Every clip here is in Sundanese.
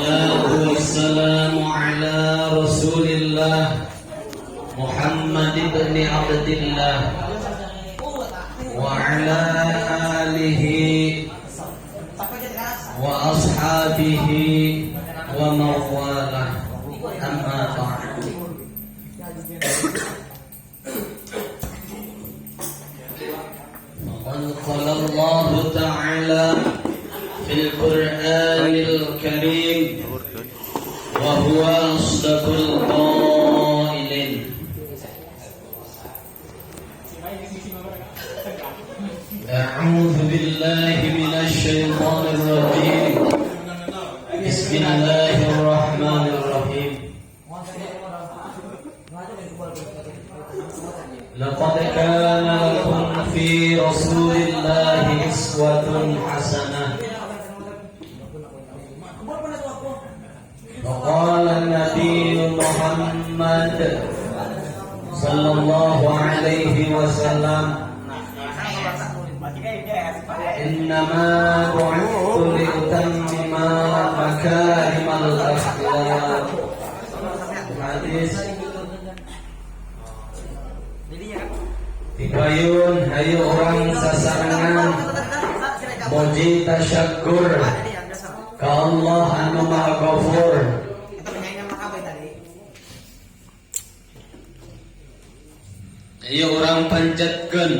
الصلاة والسلام على رسول الله محمد بن عبد الله وعلى آله وأصحابه ومن والاه، أما بعد. فقد قال الله تعالى في القرآن الكريم وهو أصدق القائلين: أعوذ بالله من الشيطان الرجيم، بسم الله الرحمن الرحيم. لقد كان لكم في رسول الله أسوة حسنة. وقال النبي محمد صلى الله عليه وسلم: إنما بعثت لأتمم مكارم الأخلاق. Hadis. Tipayun, hayu urang sasarengan muji tasyakur ka Allah anu Maha Ghafur. Ayo urang panjatkeun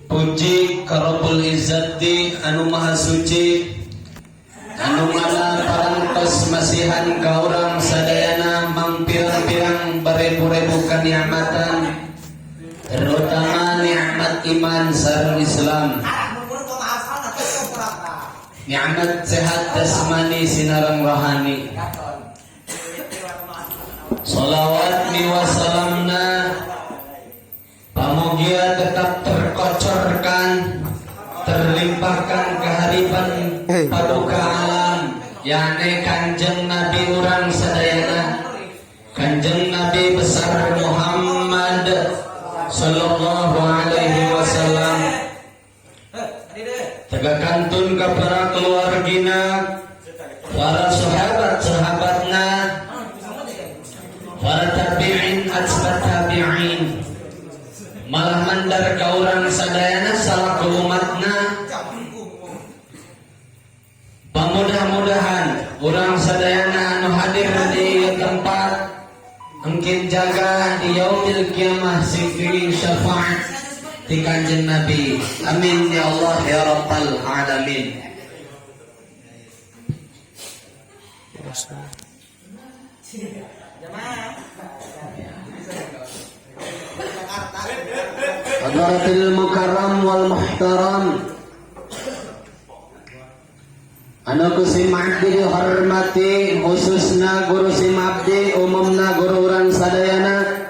puji ka Rabbul Izzati anu Maha Suci, anu mana parantos masihan ka urang sadayana mangpirang-pirang barebu-rebu kanikmatan, terutama nikmat iman sareng Islam, nikmat sehat jasmani sinareng rohani. Salawat miwa salamna pamugia tetap terkocorkan, terlimpahkan kehariban paduka alam, yakni Kanjeng Nabi urang sadayana, Kanjeng Nabi besar Muhammad sallallahu alaihi wasallam. Tegakantun ka para keluargina, para sahabat-sahabatna, para tabi'in, atsbat tabi'in, malah mandar ka urang sadayana salaku umatna. Pamudah-mudahan urang sadayana anu hadir di tempat engkin jaga di yaumil kiamah sing syafaat di Kanjeng Nabi. Amin ya Allah ya Rabbal alamin. Hadratil mukarram wal muhtaram, anu ku sim abdi dihormati, khususna guru sim abdi, umumna guru urang sadayana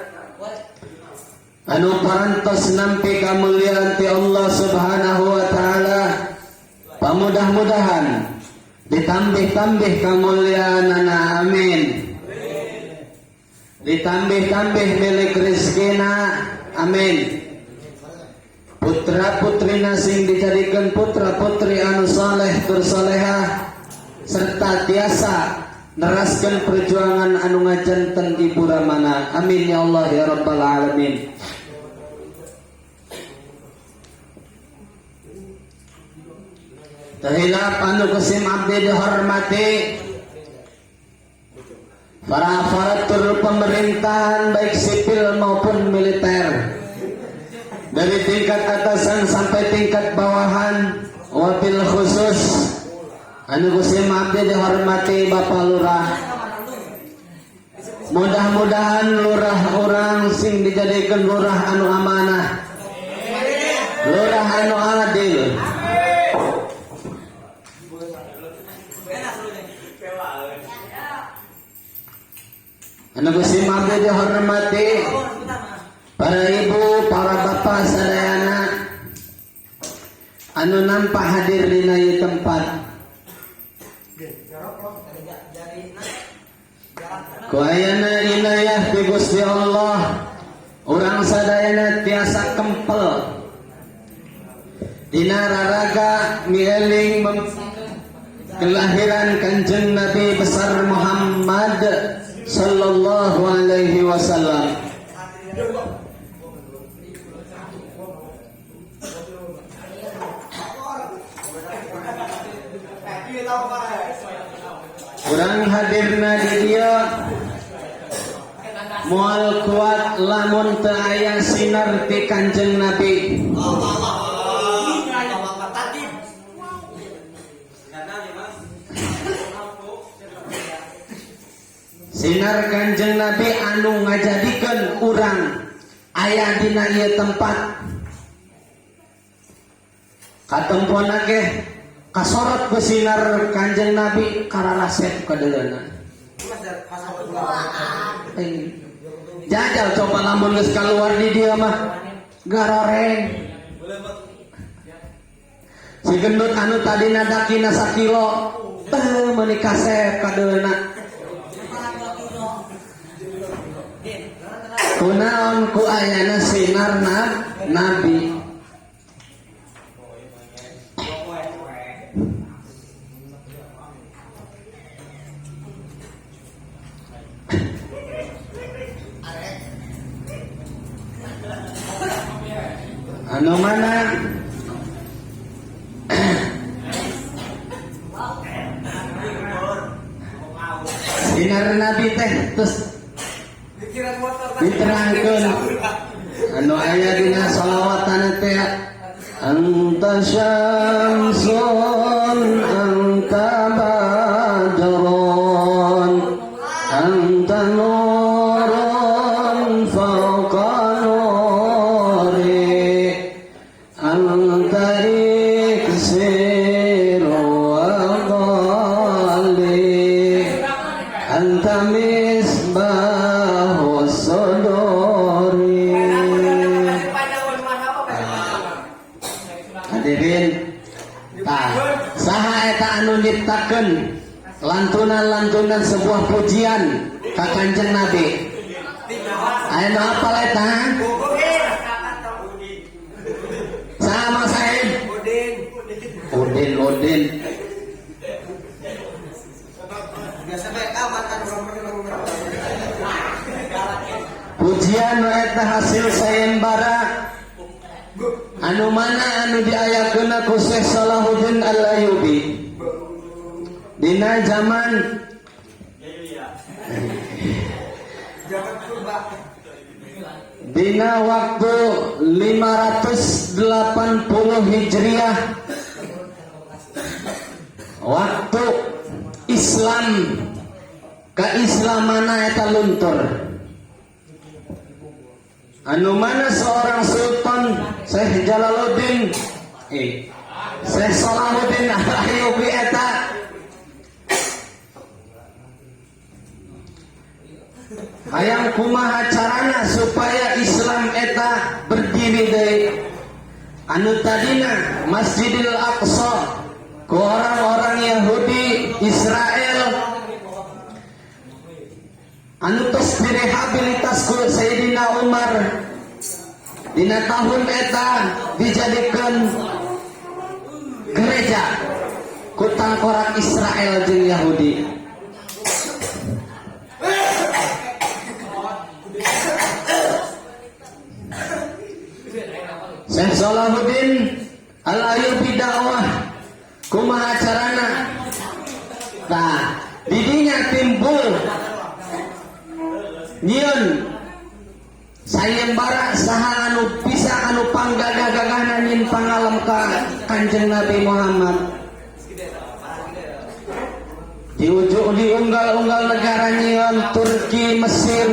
anu parantos nampi kamuliaan ti Allah Subhanahu wa taala. Pamudah-mudahan ditambih-tambih kamuliaanana, amin. Ditambih-tambih milik rezekina, amin. Putra putrina sing dijadikan putra putri anu saleh tur salehah serta tiasa neraskan perjuangan anu ngajanten ibu ramana, amin ya Allah ya Rabbal alamin. Tahilap anu kusim abdi dihormati para aparatur pemerintahan baik sipil maupun militer, dari tingkat atasan sampai tingkat bawahan, wabil khusus anu kusim abdi dihormati Bapak Lurah. Mudah-mudahan lurah orang sing dijadikan lurah anu amanah, lurah anu adil. Anu kusim abdi dihormati para ibu, para bapak sadayana anu nampak hadir dina ieu tempat. Ku ayana inayah ti Gusti Allah, urang sadayana tiasa kempel dina raraga mieling Kelahiran Kanjeng Nabi besar Muhammad sallallahu alaihi wasallam. Urang hadirna di dieu moal kuat lamun teu aya sinar ti Kanjeng Nabi. Sinar Kanjeng Nabi anu ngajadikeun urang aya dina ieu tempat. Katempona ge kasorot ku sinar Kanjeng Nabi kararasep kadeuleuna. Jajal coba lamun geus kaluar di dieu mah garoreng. Si gendut anu tadina dakina sakilo teu meuni kasep kadeuleuna. Kunaon ku ayana sinar Nabi. Anu mana sinar Nabi teh terus diterangkeun anu aya dina sholawatan teh anta syamsun anta badrun anta nurun fawqa nuri anta iksiru wa ghali anta misbahus suduri. Hadirin, tah saha eta anu nyiptakeun lantunan-lantunan sebuah pujian ka Kanjeng Nabi? Aya nu apal eta? Saha Mang Said? Udin, Udin. Pujian nu eta hasil sayembara anu mana anu diayakeunna ku Syekh Salahuddin Al-Ayyubi dina zaman dina waktu 580 Hijriah, waktu Islam keislamana eta luntur. Anu mana seorang sultan Syekh Jalaluddin Syekh Salahuddin Al-Ayyubi eta hayang kumaha carana supaya Islam eta berdiri deui. Anu tadina Masjidil Aqsa ku orang-orang Yahudi Israel anu tos direhabilitas ku Sayyidina Umar dina tahun eta dijadikan gereja ku tangkorak Israel jeung Yahudi. Syekh Salahuddin Al-Ayyubi dakwah kumaha carana? Tah, didinya timbul nyieun sayembara saha anu bisa anu panggagah-gagahna nyin pangalem ka Kanjeng Nabi Muhammad. Di ujung diunggal-unggal negara nyieun Turki, Mesir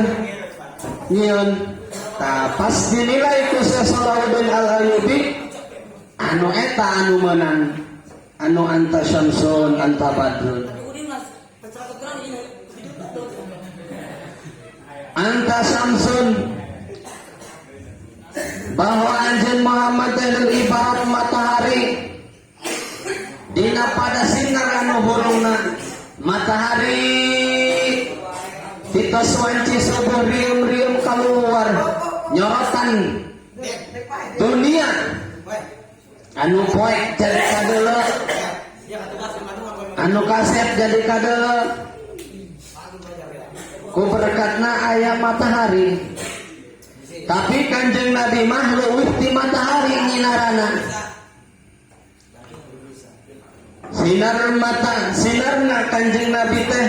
nyieun. Tah pas dinilai ku Syekh Salahuddin Al-Ayyubi anu eta anu menang anu anta syamsun anta badrun anta syamsun, bahwa anjeun Muhammad teh ibarat matahari dina pada sinar anu hurungna matahari titos wanci subuh rium-rium keluar nyorotan dunia anu poek jadi kadeuleu Anu kasep jadi kadeuleu ku berkatna aya matahari. Tapi Kanjeng Nabi mah leuwih ti matahari nyinarana. Sinar mata sinarna Kanjeng Nabi teh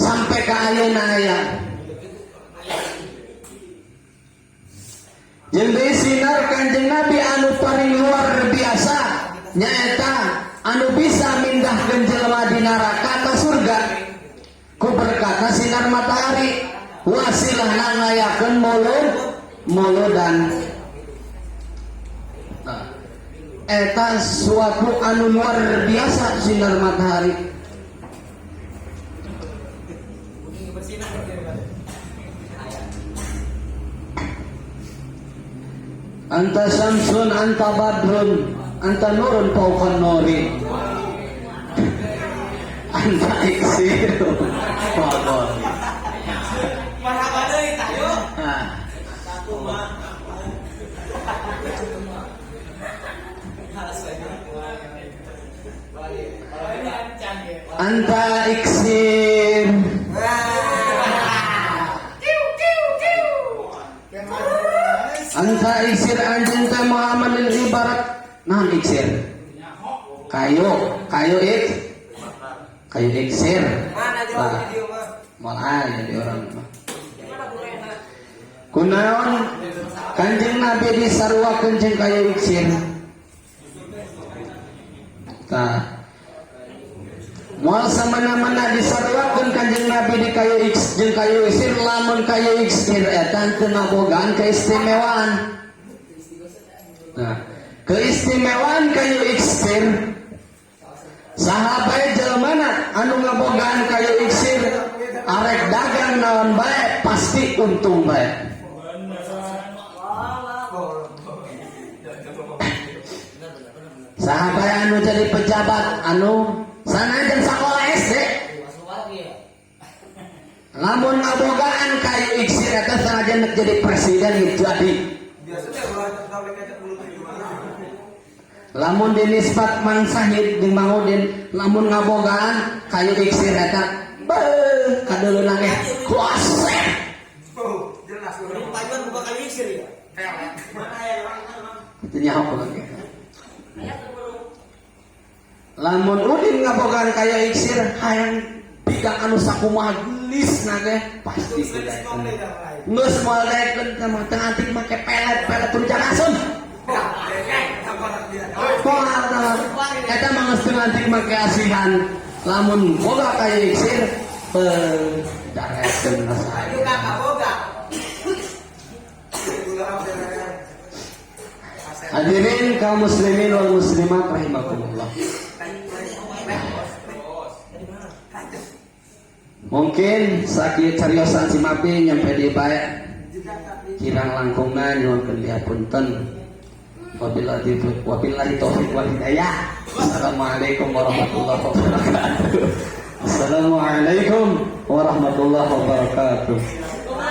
sampai ka ayeuna aya. Jeung deui sinar Kanjeng Nabi anu paling luar biasa nyaeta anu bisa mindahkeun jelema di neraka ka surga ku berkatna sinar matahari, wasilahna ngayakeun muludan. Nah, eta suatu anu luar biasa sinar matahari. Anta syamsun anta badrun anta nurun fauqan nuri anta iksir fauqan. Marhaba deui tayo. Ah. Satu mah. Anta iksir. Anta iksir anjeun teh Muhammadin ibarat naon iksir? Kayu, kayu ik, kayu iksir. Mana jauh di dieu mah? Moal aya di urang mah. Kunaon Kanjeng Nabi disaruakeun jeung kayu iksir? Tah. Moal samana-mana disaruakeun Kanjeng Nabi di kayu iks jeung kayu iksir, lamun kayu iksir eta teu ngabogaan keistimewaan. Nah, keistimewaan kayu iksir saha bae jelmana anu ngabogaan kayu iksir arek dagang naon bae pasti untung bae. Saha bae anu jadi pejabat anu sanajan sakola SD lamun ngabogaan kayu iksir eta sanajan jadi presiden jadi. Lamun dinisbat Mang Sahid jeung Mang Udin lamun ngabogaan kayu iksir eta beuh kadeuleuna ge kuasep. Oh, jelas urang pajuan buka kayu iksir ya. Mana aya orang mana? Itu nyaho urang ge. Lamun Udin ngabogaan kayu iksir hayang bidang anu sakumaha geulisna ge pasti kudaekeun. Geus moal daekeun teh mah teu antik make pelet-pelet turun asem. Moal tah eta mah geus teu antik make asihan. Lamun boga kayu iksir beuh darekeun rasa. Hadirin kaum muslimin wal muslimat rahimakumullah. Mungkin sakit cariosan si Mapi nyampe di bae kirang langkungna nyuhunkeun dihapunten. Wabillahi taufik wal hidayah. Assalamualaikum warahmatullahi wabarakatuh. Assalamualaikum warahmatullahi wabarakatuh.